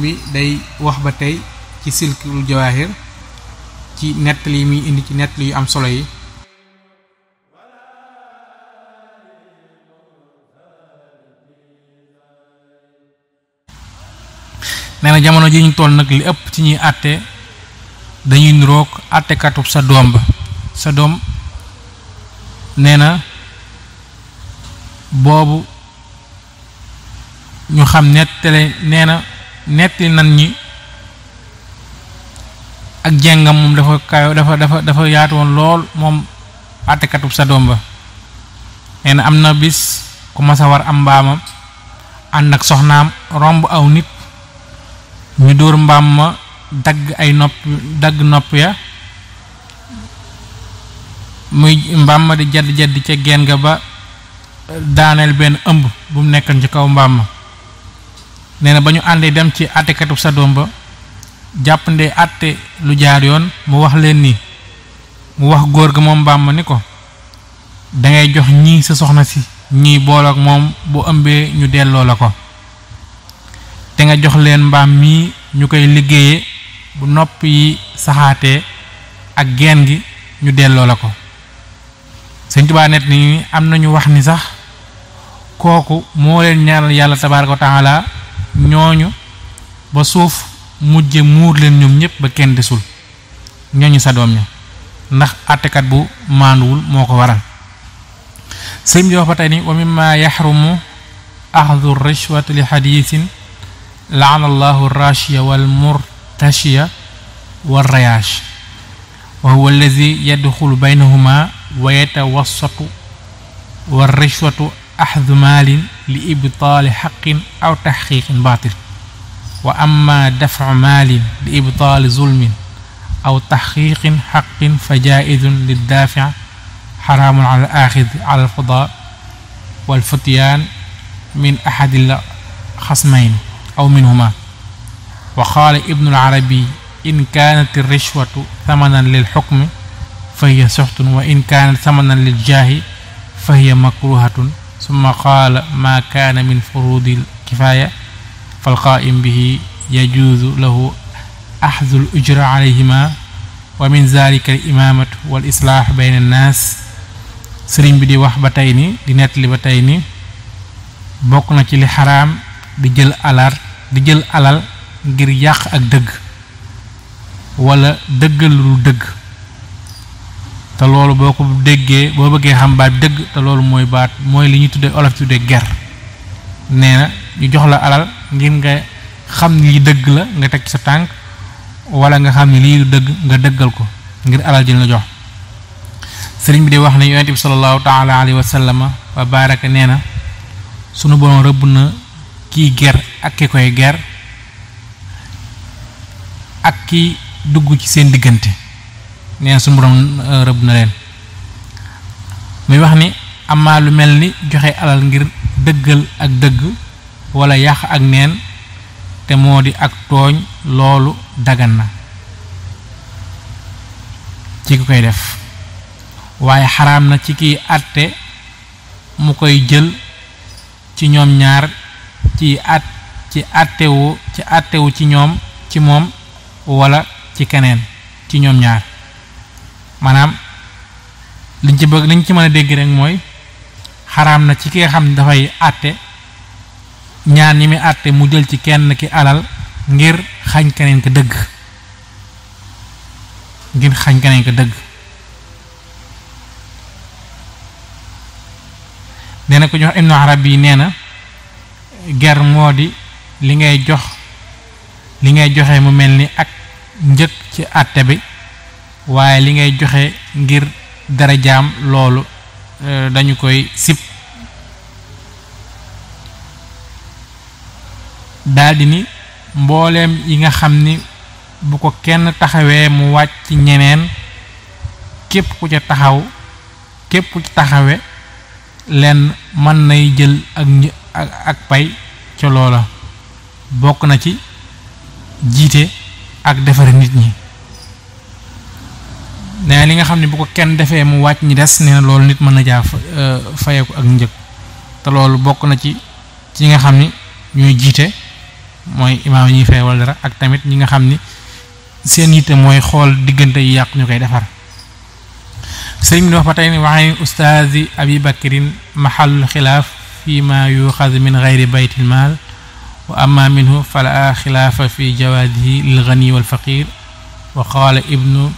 bi day wax ba tey ci silkul jawaahir ci nettali mi indi ci nettali yu am solo yi nee na jamono ji ñu toll nag li ëpp ci ñuy àtte dañuy niroog àttekatub sa doom ba sa doom nee na boobu ñu xam nettali nee na nettali nan ñi ak jengam moom dafa kayo dafa yaatu woon lool moom àttekatub sa doom ba nee na am na bis ku masa war am mbaamam ànd ak soxnaam romb aw nit ñu dóor mbaam ma dagg nopp ya muy mbaam ma di jadd ca geen ga ba daaneel benn ëmb bu mu nekkoon ci kaw mbaam ma nee na ba ñu àndee dem ci àttekatu sa doom ba jàppandee àtte lu jaar yoon mu wax leen ni mu wax góor ga moom mbaam ma ni ko dangay jox ñii sa soxna si ñii bool ak moom bu ëmbee ñu delloo la ko te nga jox leen mbaam mii ñu koy liggéeyee bu nopp yi saxaatee ak geen gi ñu delloo la ko Sëñ Tuubaa net ni am nañu wax ni sax kooku moo leen ñaanal yàlla tabaaraka wa taala ñooñu ba suuf mujje muur leen ñoom ñëpp ba kenn desul ñooñu sa doom ña ndax àttekat bu maanduwul moo ko waral sëñ bi wax ba tey ni wa mimma yaxrumu axdu rishwati li xadiisin laana allahu rashiya wal murtashiya wal rayaash wa huwa allazi yadxulu baynahuma wa yatawassatu wal rishwatu axdu maalin li ibtaali xaqin aw taxqiiqin baatil wa amma dafcu maalin li ibtaali zulmin aw taxqiiqin xaqin fa jaa'izun liddaafic xaraamun ala al-aaxidi ala al-fadaa wal futyaan min axadi al-xasmayni aw minhuma wa qaala ibnu al-arabi in kaanat ar-rishwatu thamanan lil-xukmi fa hiya suxtun wa in kaanat thamanan lil-jaahi fa hiya makruhatun summa qaala maa kaana min furuudi al-kifaaya fal-qaa'im bihi yajuuzu lahu axdu al-ujra alayhima wa min zaalika al-imaamatu wal-islaax bayna an-naas sëriñ bi di wax ba tey ni di nettali ba tey ni bokk na ci li xaraam di jël alal ngir yàq ak dëgg wala dëggal lu dëgg te loolu boo ko déggee boo bëggee xam baat dëgg te loolu mooy li ñuy tuddee olof tuddee ger nee na ñu jox la alal ngir nga xam ni lii dëgg la nga teg sa tànk wala nga xam ni lii du dëgg nga dëggal ko ngir alal ji la jox sëriñ bi di wax ne yonent bi sallallahu taala alayhi wa sallama wa baraka nee na sunu borom rëbb na kii ger ak ki koy ger ak ki dugg ci seen diggante nee na sunu borom rëbb na leen muy wax ni amaa lu mel ni joxe alal ngir dëggal ak dëgg wala yàq ak neen te moo di ak tooñ loolu dagan na ci ki koy def waaye xaraam na ci kiy àtte mu koy jël ci ñoom ñaar ci àttewu ci ñoom ci moom wala ci keneen ci ñoom ñaar maanaam liñ ci mën a dégg rek mooy xaraam na ci ki nga xam ne dafay àtte ñaar ñi muy àtte mu jël ci kenn ki alal ngir xañ keneen ko dëgg nee na ko jox Ibnu Arabi nee na ger moo di li ngay joxe mu mel ni ak njëkk ci àtte bi waaye li ngay joxe ngir darajaam loolu dañu koy sib daldi ni mbooleem yi nga xam ni bu ko kenn taxawee mu wàcc ci ñeneen képp ku ci taxawe lenn mën nay jël ak pay ca loola bokk na ci jiite ak defare nit ñi nee li nga xam ne bu ko kenn defee mu wàcc ñi des nee na loolu nit mën na jaa fayeeku ak njëg te loolu bokk na ci nga xam ni ñuy jiite mooy imaam yi ñuy fay wala dara ak tamit ñi nga xam ni seen yitte mooy xool diggante yi yàqu ñu koy defar. sëriñ bi wax ba tey ni waxee ustaazi abi bakrin mahallul xilaaf fi ma yuxaz min gayri baytil maal wa amma minhu fala xilaafa fi jawaadihi lil gani wal faqir wa qaala ibnu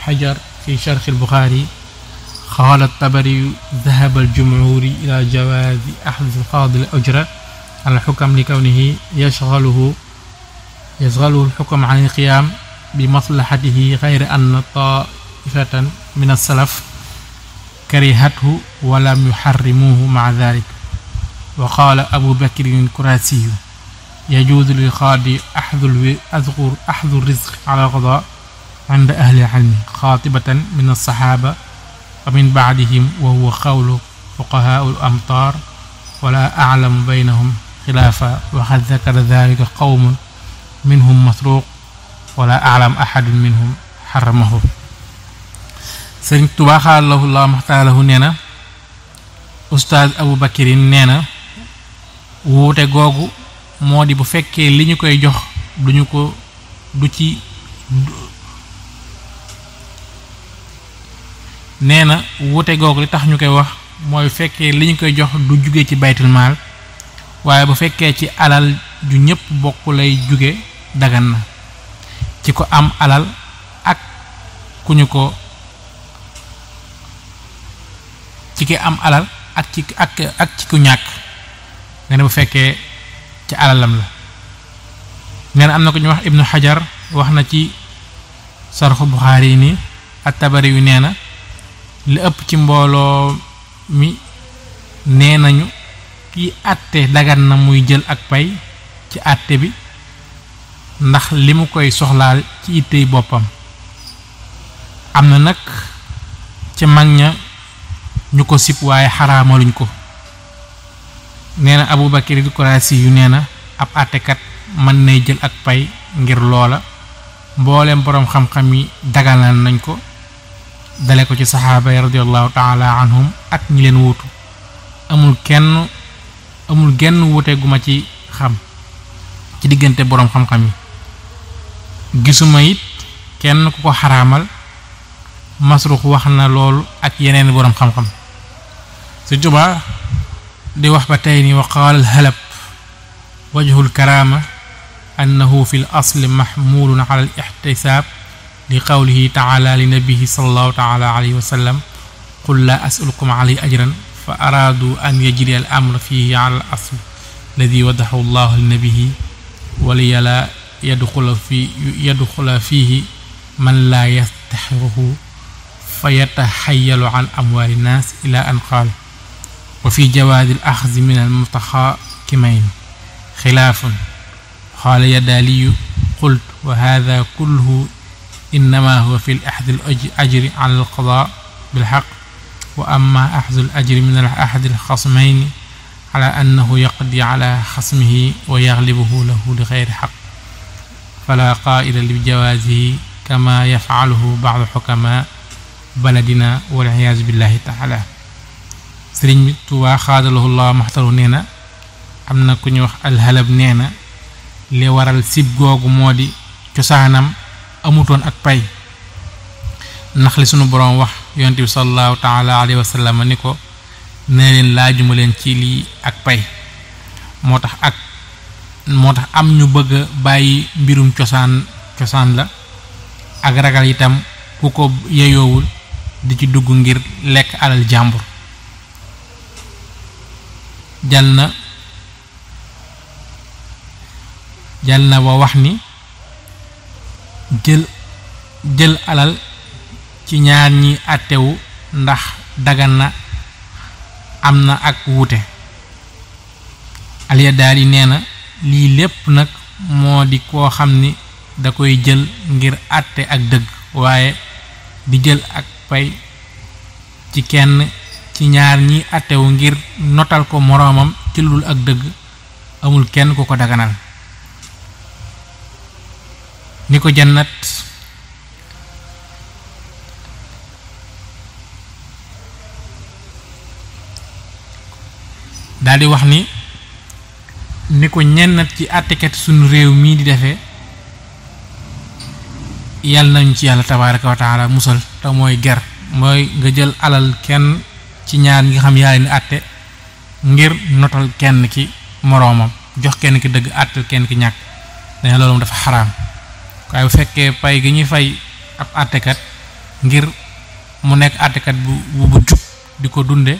xajar fi sharx al buxaari qaala tabari dahaba al jumhuur ila jawaazi axdi al qaadi al ujra al xukam li kawnihi yashgaluhu al xukam an al qiyaam bi maslahatihi gayra anna taifatan min as-salaf karihathu wa lam yuharrimuhu ma'a dhalik. wa qaala abu bakrin al-kurasiyu yajuuzu lil qaadi axdu rizq ala al-qadaa inda ahli al-ilmi qaatibatan min as-saxaaba wa min ba'dihim wa huwa qawlu fuqahaa al-amtaar wa laa a'lamu baynahum xilaafa wa qad dakara dhaalika qawmun minhum masruuq wa laa a'lamu ahadun minhum xaramahu. sëriñ Tuubaa xalallahu laa maxtaalahu nee na ustaaz Abu Bakrin nee na wuute googu moo di bu fekkee li ñu koy jox duñu ko du ci nee na wuute googu li tax ñu koy wax mooy fekkee li ñu koy jox du jóge ci baytul maal waaye bu fekkee ci alal ju ñépp bokk lay jóge dagan na ci ko am alal ak ku ñu ko ci ki am alal ak ci ku ñàkk nee na bu fekkee ci alalam la. nee na am na ko ñu wax ibnu xajar wax na ci sarxu buxaari yi ni at-tabari yu nee na li ëpp ci mbooloo mi nee nañu ki àtte dagan na muy jël ak pay ci àtte bi ndax li mu koy soxlaal ci ittey boppam. am na nag ci mag ña ñu ko sib waaye xaraamaluñ ko. nee na Abu Bakr al-Kurasi yu nee na ab àttekat mën nay jël ak pay ngir loola mbooleem boroom xam-xam yi daganal nañ ko dale ko ci saxaaba yi radiyallahu taala anhum ak ñi leen wuutu. amul genn wuute gu ma ci xam ci diggante boroom xam-xam yi. gisuma it kenn ku ko xaraamal. Masruux wax na loolu ak yeneen boroom xam-xam. Sëriñ Tuubaa di wax ba tey ni wa qaala al-Halab wajhu al-karaama annahu fi al-asli mahmulun ala al-ihtisaab li qawlihi taala li nabihi sallallahu taala alayhi wa sallam qul laa as'alukum alayhi ajran fa araadu an yajriya al-amru fihi ala al-asl alladi wadaxahu allahu li nabihi wa liyalaa yadxula fihi man laa yastaxiruhu fa yataxayalu an amwaali naas ila an qaal wa fi jawaazi al-axzi min al-mutaxaakimayn xilaafun qaala yadaaliyu qultu wa haaza kulluhu innamaa huwa fi al-axdi al-ajri ala al-qadaa bil-xaq wa ammaa axdu al-ajri min al-axdi al-xasmayni ala annahu yaqdi ala xasmihi wa yaglibuhu lahu li xayri xaq falaa qaa'ila li jawaazihi kamaa yafcaluhu ba'du xukamaa baladina wal iyaazu billahi taala. sëriñ bi Tuubaa xaadalahu llah maxtaru nee na am na ku ñu wax alxalab nee na li waral sib googu moo di cosaanam amutoon ak pay ndax li sunu boroom wax yonent bi sallallahu taala alayhi wa sallam ni ko nee leen laajuma leen ci lii ak pay moo tax am ñu bëgg a bàyyi mbirum cosaan la ak ragal itam ku ko yeyoowul di ci dugg ngir lekk alal jàmbur. jal na wa wax ni jël alal ci ñaar ñi àttewu ndax dagan na am na ak wuute. Al-Yadaali nee na lii lépp nag moo di koo xam ni da koy jël ngir àtte ak dëgg waaye di jël ak pay ci kenn ci ñaar ñi àttewu ngir notal ko moroomam ci lul ak dëgg amul kenn ku ko daganal. ni ko jannat daldi wax ni ni ko ñennat ci àttekat sunu réew mii di defee yàlla nañ ci yàlla tabaaraka wa taala musal te mooy ger mooy nga jël alal kenn ci ñaar ñi nga xam yaa leen àtte ngir notal kenn ki moroomam jox kenn ki dëgg àttal kenn ki ñàkk dañ loolu dafa xaraam waaye bu fekkee pay gi ñuy fay ab àttekat ngir mu nekk àttekat bu jub di ko dunde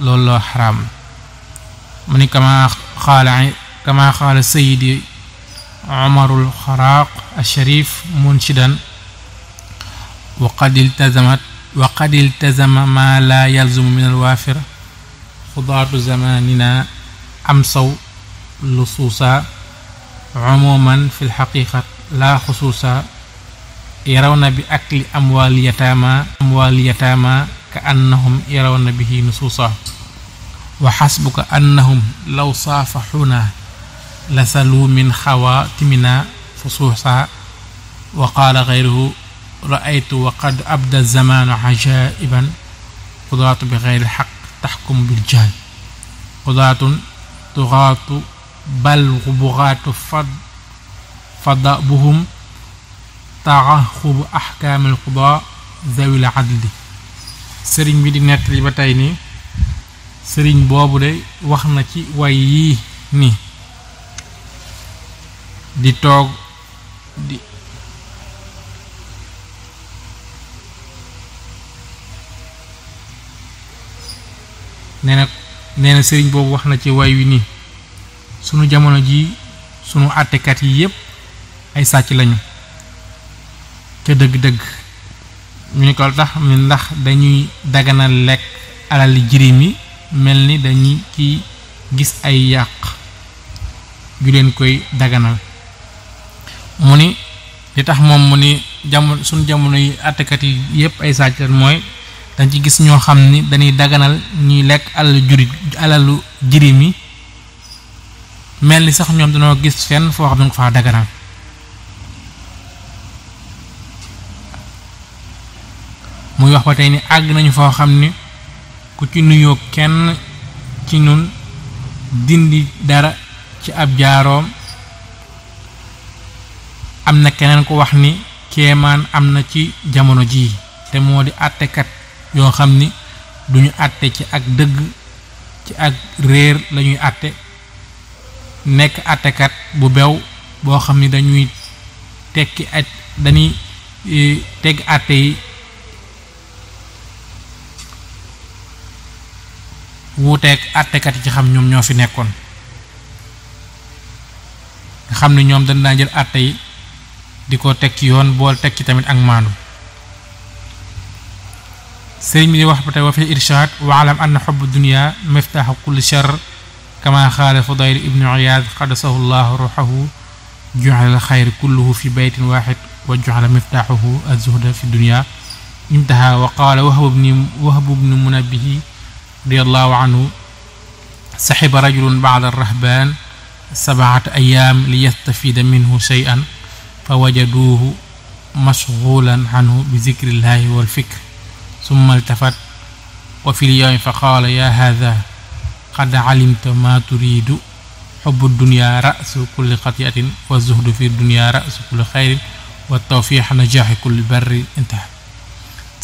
loolu loo xaraam mu ni kama xaala sayidi umarul xaraaq asharif munshidan wa qad iltazama ma la yalzumu min alwaafir xudaatu zamanina amsaw lusuusa umuman fi lxaqiqat la xusuusa yarawna bi akli amwaal yataama ka annahum yarawna bihi nusuusa wa xasbuka annahum law saafaxuna la salu min xawaatimina fusuusa wa qaala gayruhu raaytu wa qad abda zamaanu ajaiban qudaatu bi gayri xaq taxkum bil jahl qudaatun tugaatu bal bugaatu fada buhum taxaxubu axkaamil qudaa zawil adli sëriñ bi di nettali ba tey ni sëriñ boobu de wax na ci way yii ni di toog di nee na sëriñ boobu wax na ci way wi ni sunu jamono ji sunu àttekat yi yépp ay sàcc lañu te dëgg-dëgg ñu ni ko tax mi ndax dañuy daganal lekk alali jirim yi mel ni dañuy ci gis ay yàq ju leen koy daganal mu ni li tax moom mu ni sunu jamono yi àttekat yi yépp ay sàcc lañ mooy dañ ci gis ñoo xam ni dañuy daganal ñuy lekk alalu jirim yi mel ni sax ñoom dañoo gis fenn foo xam ne ko faa daganal muy wax ba tey ni àgg nañu foo xam ni ku ci nuyoo kenn ci ñun dindi dara ci ab jaaroom am na keneen ko wax ni kéemaan am na ci jamono jii te moo di àttekat yoo xam ni duñu àtte ci ak dëgg ci ak réer lañuy àtte nekk àttekat bu bew boo xam ni dañuy teggi àtte yi wuuteeg àttekat yi ci xam ñoom ñoo fi nekkoon nga xam ne ñoom dañ daan jël àtte yi di ko teg ci yoon bool teg ci tamit ak maandu sëriñ bi di wax ba tey wa fi irshaad wa alam anna xubbu dunya miftaaxu kulli shar kama xaala Fudayl ibnu Iyaad qaddasahu llahu ruuxahu ju'ala alxayr kulluhu fi baytin waaxid wa ju'ala miftaaxuhu az-zuhda fi dunya intaha wa qaala Wahbu bnu Munabbihi radiyallahu anhu saxiba rajulun ba'da ar-rahbaan 7 ayyaam liyastafida minhu shay'an fa wajaduuhu mashghuulan anhu bi zikrillahi wal fikr summa iltafat wa fil yawmi fa qaala yaa haadha qad alimta maa turiidu xubbu dunya ra'su kulli xati'atin wa zuhdu fi dunya ra'su kulli xayrin wa tawfiix najaaxi kulli barri intaha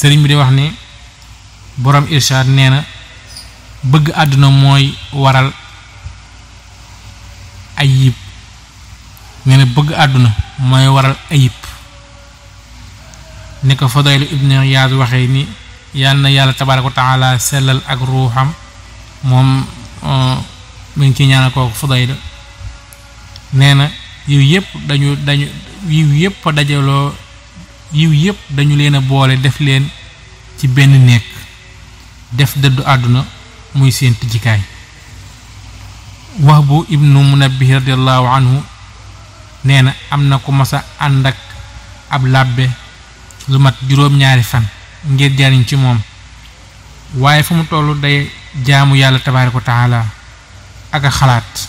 sëriñ bi di wax ni borom irshaad nee na bëgg àdduna mooy waral ayib nee na bëgg àdduna mooy waral ayib ni ko Fudayl ibnu Iyaad waxee ni yal na yàlla tabaaraka wa taala sellal ak ruuxam moom mi ngi ci ñaanal kooku Fudayl nee na yiw yëpp dañu leen a boole def leen ci benn nekk def dëddu àdduna muy seen tijjikaay Wahbu ibnu Munabbih radiyallahu anhu nee na am na ku masa ànd ak ab làbbe lu mat juróom-ñaari fan ngir jariñ ci moom waaye fu mu tollu day jaamu yàlla tabaaraka wa taala ak a xalaat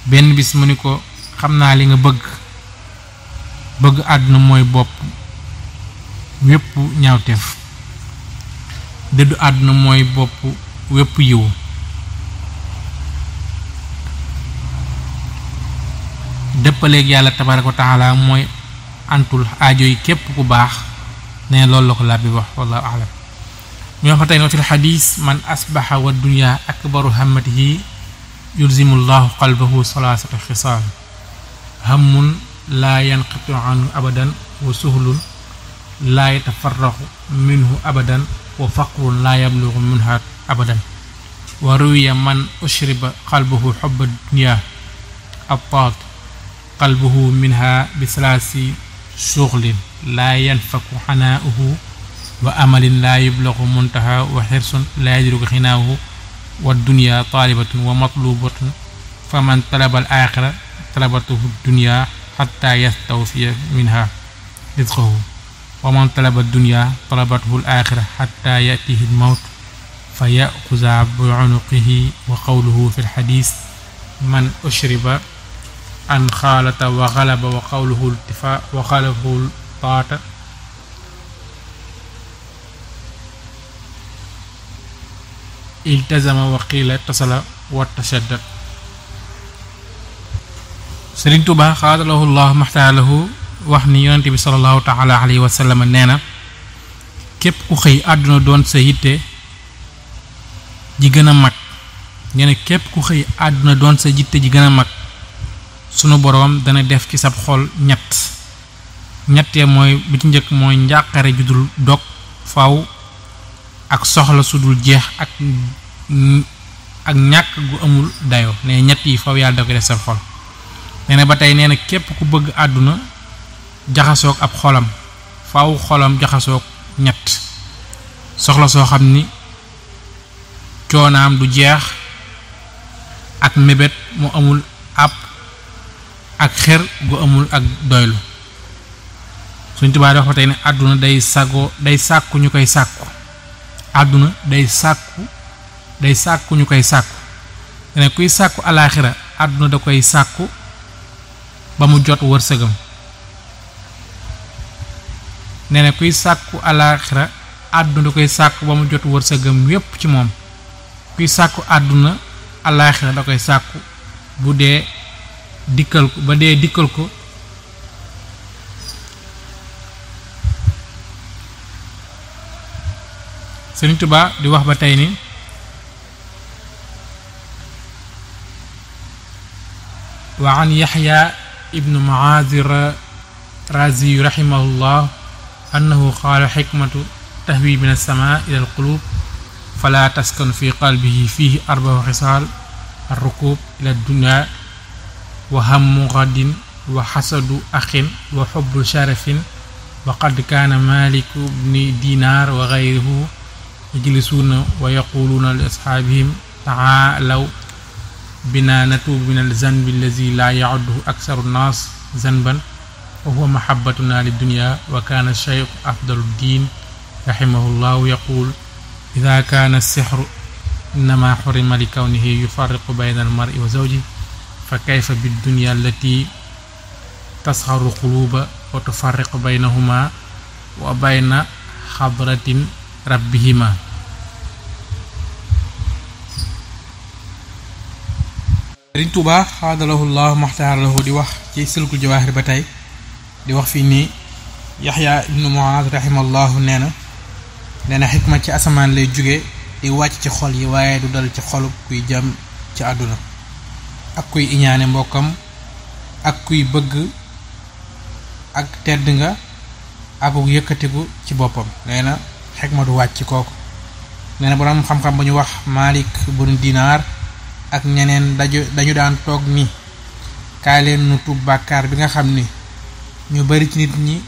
benn bis mu ni ko xam naa li nga bëgg àdduna mooy bopp wépp ñaawteef dëddu àdduna mooy bopp wépp yiwu dëppaleeg yàlla tabaaraka wa taala mooy antul aajo yi képp ku baax ne loolu la ko làbbi wax wallahu a'lam. mu wax fa tey fil xadiis man asbaxa wa dunya akbaru hammatihi yulzimu llahu qalbahu salaasata xisaal hammun laa yanqatu anhu abadan wa suhlun laa yatafarraxu minhu abadan wa faqrun laa yablugu minha abadan wa ruwiya man ushriba qalbuhu xubba dunya abtaat qalbuhu minha bi salaasi shughulin laa yanfaku xanaa'uhu wa amalin laa yublagu muntaha wa xirsun laa yadruku xinaahu wa dunya taalibatun wa matlubatun fa man talaba al axira talabatuhu dunya xatta yastawfiya minha rizqahu wa man talaba dunya talabatuhu al axira xatta yatihi al mawt fa yaxuza bi unuqihi wa qawluhu fi lxadis man ushriba an xaalata wa xalaba wa qawluhu iltifa wa xalafu taata iltazama wa qiila tasala wa tashaddad. Sëriñ Tuubaa xaadalahu llahu maxtaalahu wax ni yonente bi sallallahu taala alayhi wa sallam nee na képp ku xëy àdduna doon sa yitte ji gën a mag nee na képp ku xëy àdduna doon sa yitte ji gën a mag sunu boroom dana def ci sab xol ñettee mooy bi ci njëkk mooy njàqare ju dul dog faw ak soxla su dul jeex ak ñàkk gu amul dayo ne ñett yi faw yàlla da ko def sab xol. nee na ba tey nee na képp ku bëgg àdduna jaxasoog ab xolam faw xolam jaxasoog ñett soxla soo xam ni coonaam du jeex ak mébét mu amul ab ak xër gu amul ak doylu. Sëriñ Tuubaa di wax ba tey ne àdduna day sàkku ñu koy sàkku àdduna day sàkku ñu koy sàkku ne kuy sàkku alaaxira àdduna da koy sàkku ba mu jot wërsëgam nee na kuy sàkku alaaxira àdduna da koy sàkku ba mu jot wërsëgam yépp ci moom kuy sàkku àdduna alaaxira da koy sàkku bu dee dikkal ko ba dee dikkal ko Sëriñ Tuubaa di wax ba tey ni wa an Yaxya ibnu Muaaz Raazi rahimahullah annahu qaala xikmatu tahwi min as-samaa ila al-quluub fala taskanu fi qalbihi fiihi arba'u xisaal ar-rukuub ila ad-dunya wa hammu ghadin wa xasadu axin wa xubbu sharafin wa qad kaana Maaliku bni Dinaar wa gayruhu yajlisuuna wa yaquluuna li asxaabihim taalaw bina natuub min alzanbi allazi laa yacuduhu aksaru nnaas zanban wa huwa mahabbatuna lidunya wa kaana cheikh afdalu ddin rahimahullahu yaqul ida kaana sixru innama xurima li kawnihi yufarriqu bayna almari wa zawji fa kayfa biddunya allati tasxaru quluba wa tufarriqu baynahuma wa bayna xadratin rabbihima. Sëriñ Tuubaa xaadalahu llahu maxtaaralahu di wax ci Silkul Jawaahir ba tey di wax fii nii Yaxya ibnu Muaaz rahimallahu nee na xikma ci asamaan lay jóge di wàcc ci xol yi waaye du dal ci xolub kuy jëm ci àdduna ak kuy iñaane mbokkam ak kuy bëgg ak tedd nga ak yëkkatiku ci boppam. nee na xikma du wàcc kooku. nee na boroom xam-xam bu ñu wax Maalik bun Dinaar ak ñeneen dañu daan toog ni kaay leen nu tuub bàkkaar bi nga xam ni ñu bari ci nit ñi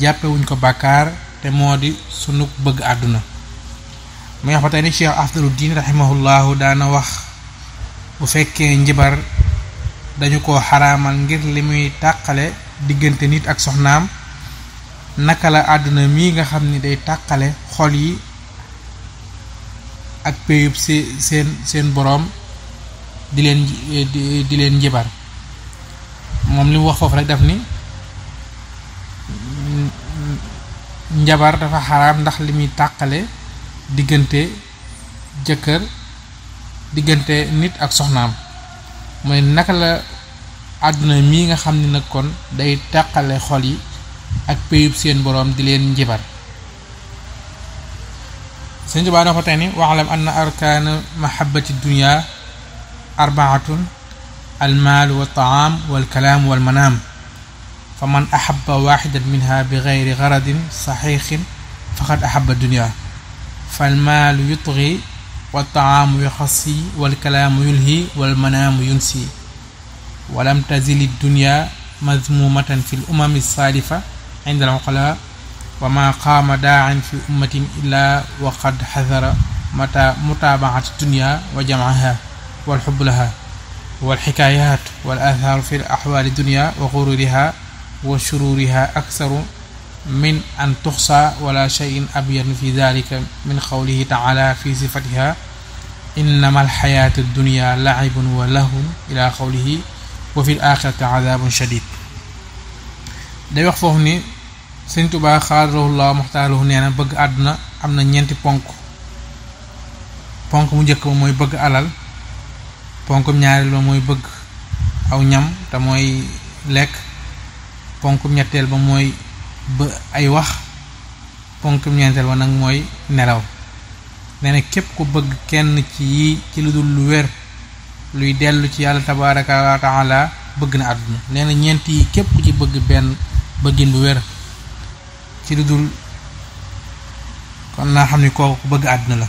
jàppewuñ ko bàkkaar te moo di sunu bëgg àdduna. muy wax ba tey ni Cheikh Afdalu Diin rahimahullahu daana wax bu fekkee njibar dañu ko xaraamal ngir li muy tàqale diggante nit ak soxnaam naka la àdduna mii nga xam ni day tàqale xol yi ak péyub seen boroom di leen njibar. moom li mu wax foofu rek daf ni njabar dafa xaraam ndax li muy tàqale diggante nit ak soxnaam. mooy naka la àdduna mii nga xam ne nag kon day tàqale xol yi ak péyub seen boroom di leen njibar. Sëñ Tuubaa dafa tey ni waxlam anna arkaana mahabbati dunya arbaatun almaal wa taam wal kalaam wal manaam fa man ahabba waaxidan minha bi gayri garadin saxiixin faqad ahabba dunya fal maalu yutgi wa taamu yuxassi wal kalaamu yulhi wal manaamu yunsi walam tazili dunya mazmumatan fi l umami saalifa inda al uqala wa ma qaama daa'in fi ummatin illa wa qad xadara mutaabaati dunya wa jamcaha wal xubb laha wal xikaayaat wal athaaru fi axwaali dunya wa gururiha wa shururiha aksaru min an tuxsa wala cheyin abyanu fi dalika min qawlihi taala fi sifatiha innama alxayaatu dunya lacibun wa lahun ila qawlihi wa fi l axirati adabun shadid. day wax foofu ni Sëñ Tuubaa xaadalahullah muxtaalahu nee na bëgg àdduna am na ñeenti ponk mu njëkk ba mooy bëgg alal, ponkum ñaareel ba mooy bëgg aw ñam te mooy lekk, ponkum ñetteel ba mooy ay wax, ponkum ñeenteel ba nag mooy nelaw. nee na képp ku bëgg kenn ci yi ci lu dul lu wér luy dellu ci yàlla tabaraka wa taala bëgg na àdduna. nee na ñeent yi képp ku ci bëgg benn bëggin bu wér ci lu dul kon naa xam ni kooku ku bëgg àdduna la.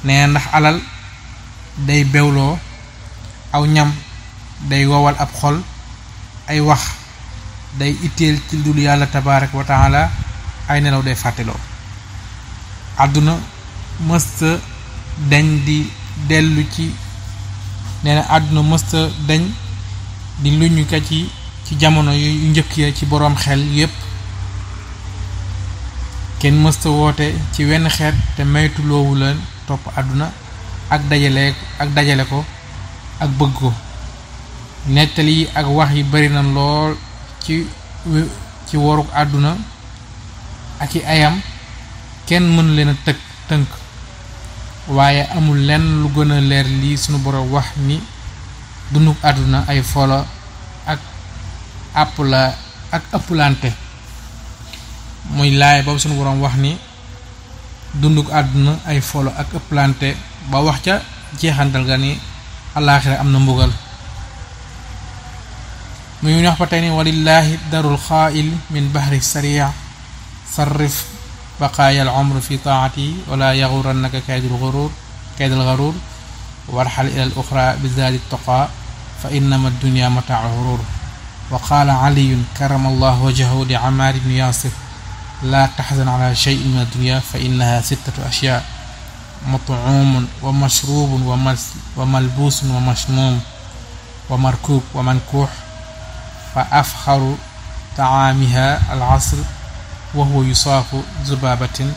nee na ndax alal day bewloo, aw ñam day wowal ab xol, ay wax day itteel ci lu dul yàlla tabarak wa taala, ay nelaw day fàtteloo. àdduna mësta dañ di dellu ci nee na àdduna mësta dañ di luñu ka ci jamono yu njëkk ya ci boroom xel yépp. kenn mësta woote ci wenn xeet te maytuloowu la topp àdduna ak dajale ko ak bëgg ko. nettali yi ak wax yi bari na lool ci waruk àdduna ak i ayam, kenn mënu leen a tënk, waaye amul lenn lu gën a leer lii sunu boroom wax ni dunduk àdduna ay folo ak ëpplante. muy laay boobu sunu boroom wax ni dunduk àdduna ay folo ak ëpplante ba wax ca jeexantal ga ni alaaxira am na mbugal. muy wax ba tey ni walillahi darul xaail min bahri saria sarrif baqaaya al umr fi taati wala yaxurannaka kaydul garuur warxal ila al uxra bi zaadi toqa fa innama dunya mataa xurur. wa qaala aliyun karama allahu wajhahu li amaar ibni yasir laa taxzan ala cheyin min addunya fa innaha sittatu ashyaa mat'uumun wa mashruubun wa malbuusun wa mashmuum wa markuub wa mankuux fa afxaru tacaamiha al-asr wa huwa yusaafu zubaabatin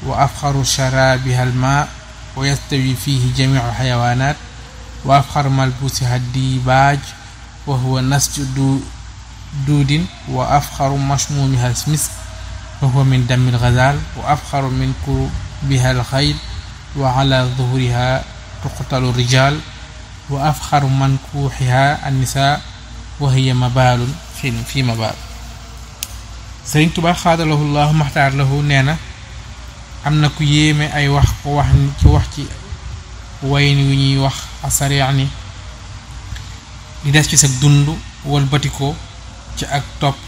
wa afxaru sharaabiha al-maa wa yastawi fiihi jamiicu al-xayawaanaat wa afxaru malbuusiha ad-diibaaj wa huwa nasju duudin wa afxaru mashmuumiha al-misk wa huwa min dami al-gazaal wa afxaru min kurbiha al-xayl wa ala zuhuriha tuqtalu rijaal wa afxaru mankuuxiha an-nisaa wa hiya mabaalun fi mabaal. Sëriñ Tuubaa xaadalahu llahu maxtaar lahu nee na am na ku yéeme ay wax ko wax ci wayin wi ñuy wax asariix ni di des ci sa dund walbatikoo ci ak topp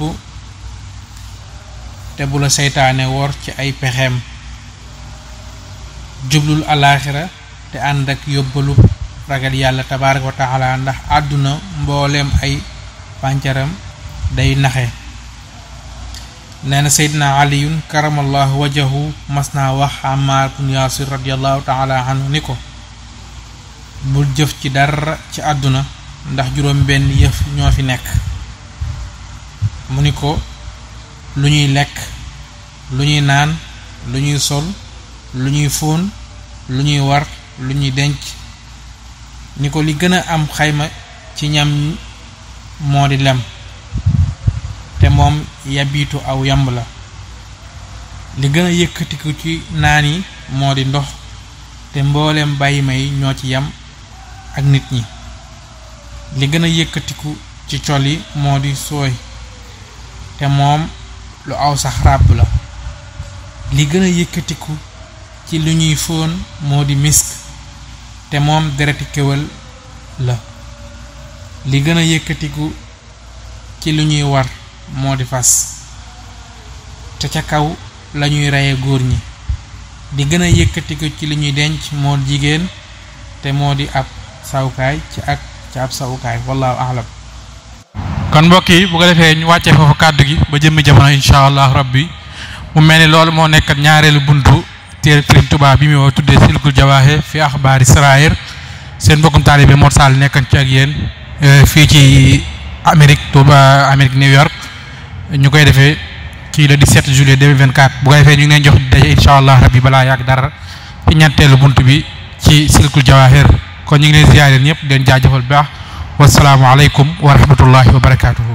te bu la seytaane wor ci ay pexeem, jublul alaaxira te ànd ak yóbbalu ragal yàlla tabaaraka wa taala, ndax àdduna mbooleem ay pàncaram day naxe. nee na seydina aliyun karamallahu wajahu mas naa wax Ammaar ibn Yaasir radiallahu taala anhu ni ko bul jëf ci dara ci àdduna ndax juróom benn yëf ñoo fi nekk. mu ni ko lu ñuy lekk, lu ñuy naan, lu ñuy sol, lu ñuy fóon, lu ñuy war, lu ñuy denc. ni ko li gën a am xayma ci ñam moo di lem, te moom yabiitu aw yamb la. li gën a yëkkatiku ci naan yi moo di ndox, te mbooleem bàyyi may ñoo ci yam ak nit ñi. li gën a yëkkatiku ci col yi moo di sooy te moom lu aw sax ràbb la. li gën a yëkkatiku ci lu ñuy fóon moo di misk te moom dereti kéwél la. li gën a yëkkatiku ci lu ñuy war moo di fas te ca kaw lañuy reye góor ñi. li gën a yëkkatiku ci li ñuy denc moo jigéen te moo di ab sawukaay ci ab sawukaay wallahu a'lam. kon mbokk yi bu ko defee ñu wàccee foofu kàddu gi ba jëmmi jamono insha allah rabbi mu mel ni loolu moo nekkat ñaareelu buntu téere Sëriñ Tuubaa bi mu tuddee Silkul Jawaahir fi axbaari saraayir seen mbokkum taalibe Mor Sall nekkan ci ak yéen fii ci Amérique Touba Amérique New York ñu koy defee ci le 17 juillet 2024 bu ko defee ñu ngi leen jox daje insha allah rabbi balaa yàgg dara ci ñetteelu buntu bi ci Silkul Jawaahir kon ñu ngi leen ziyaare ñëpp di leen jaajëfal bu baax wasalaamu aleykum wa rahmatullahi wa barakaatuhu.